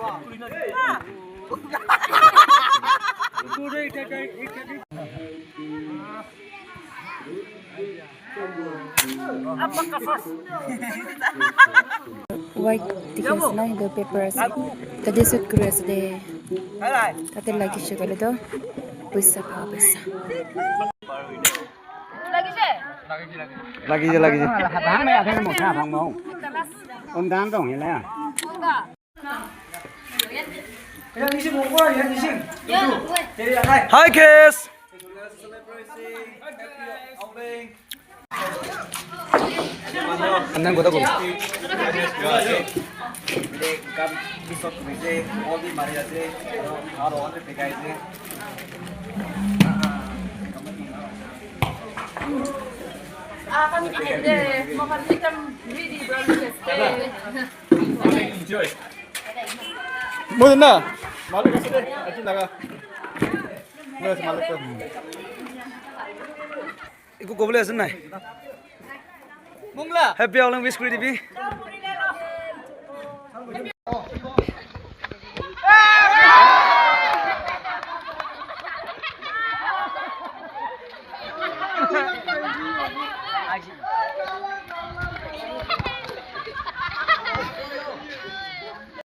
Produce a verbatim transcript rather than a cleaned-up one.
White dikhi ase na, etu paper ase. Tate shoot kuri ase de. Tate lagise koile toh poisa pa poisa. Lagise, lagise. Hi, kids. Mo na, malik ase de, aji laga. Mo ase malik to. Eku kobole ase nai? Mongla. Happy Aoleang wish kuri dibi.